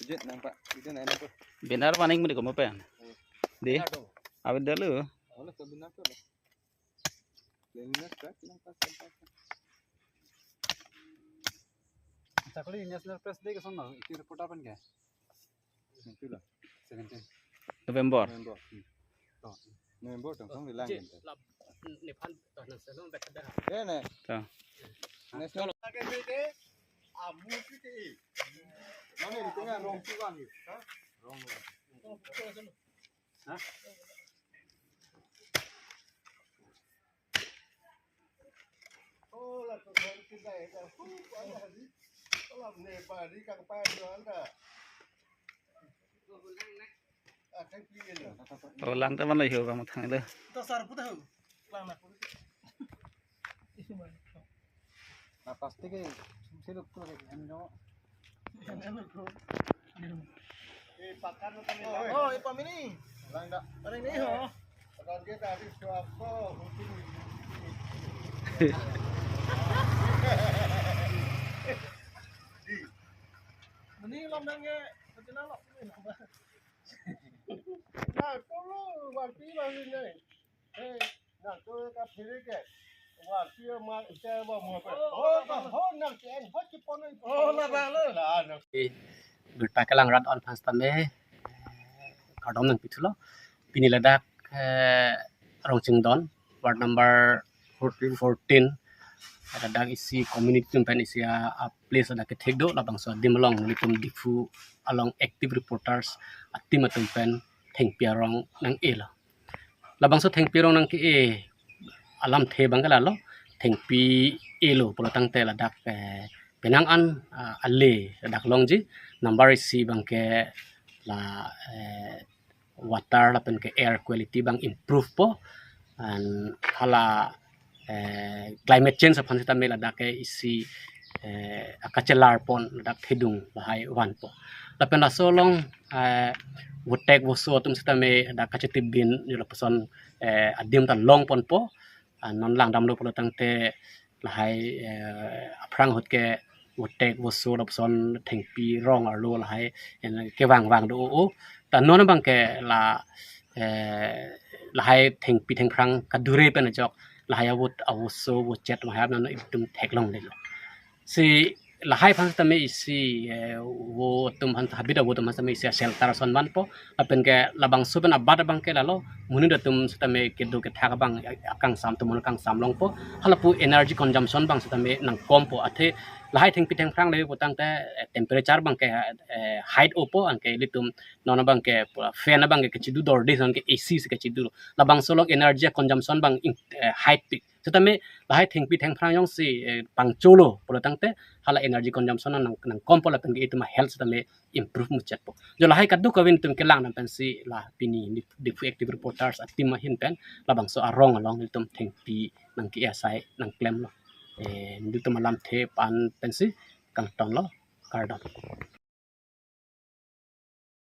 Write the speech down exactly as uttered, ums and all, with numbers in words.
Jet nang pak, jet nang pak. Benar paning mudi komo pen. Di. Benar tuh. Awit dalu. Oleh ke benar tuh. Cleanliness, cleanliness, cleanliness. Sakali National Press Day ke sono, isi reporter pen ke? Itulah. Seventeen. November. November. Hmm. Oh. November tong song bilang. Nephan toh nang selong bek ada. Ya, ne. Toh. National. Mana di tengah rong tu kan? Hah? Rong. Hah? Oh, la tu kan kita ya, dah. Huh, panas ni. Kalau ni pagi kang pai jual dah. Ah, kan clean ya. Oh, lang teman lo hiu kamu thang lo. Kita sarpu tahu. Lang nak. Nah, plastik ke sumsi luk tu lagi, ano? Eh, pakan lo kami. Oh, eh, pamini. Lang dah. Paling ni ho. Pakan dia tadi suap ko, hutin. Ini lo nang ke, betul lo. Nah, kalau waktu lagi ni. Eh, nah, tu ka phiri ke. Waktu ma, saya bawa mau apa? Oh, oh, oh, nak ke, buat ke pon. Oh, lah, bang, lo. Lah, nak. Eh, birta kelang rat on fans tame. Kardom nangpi thulo. Pini ladak, eh, Rongchingdon, ward number fourteen. Fourteen. Ladak isi community atum pen isi a, a place ladak kethek do, labangso adim along nelitum Diphu along active reporters a team atum pen thengpi arong nang-elo. Labangso thengpi arong nang-e alamthe abang ke lalo, thengpi elo pulo tangte ladak, eh, penang an, ah, ale ladak longji, number isi abang ke la, eh, water lapen ke air quality abang improve po, and hala, eh, climate change aphan sitame ladak ke isi, eh, akachelar pon ladak thedung lahai vanpo. Lapen laso along, eh, votek voso atum sitame ladak kachetip bin, yo lapuson, eh, adim ta long ponpo. Ah, non langdamlo pulo tangte lahai, eh, aphrang ahut ke votek voso lapuson thengpi arong arlo lahai, eh, kevang vang do o. Ta non abang ke la, eh, lahai thengpi thengphrang kadure pen ajok lahai avot avoso vochet mahap non itum theklonglelo. Si lahai aphan sitame isi, eh, vo atum aphan, habit avo atum aphan sitame isi shelter ason vanpo. Lapen ke labangso pen abat abang ke lalo, monit atum sitame kedo kethak abang, eh, akangsam atum akangsam longpo. Halapu energy consumption abang sitame nangkompo. Athe lahai thengpi thengphrang le pu tangte, eh, temperature abang ke, eh, high opo, anke ilitum non abang ke pura fan abang ke kachidu dorde, non ke A C si kachidu. Labangso along energy consumption abang in-, eh, high pi. Sitame lahai thengpi thengphrang jongsi, eh, pangcholo pulo tangte hala energy consumption nang, nangkompo lapen ke itum a health sitame improve muchotpo. Jo lahai kadokave atum kelang nang pensi la pini Diphu active reporters a team ahin pen labangso arong along itum thengpi nang-e asai nangklemlo. Eh, itum alamthe pan pensi kangtonlo, kardom.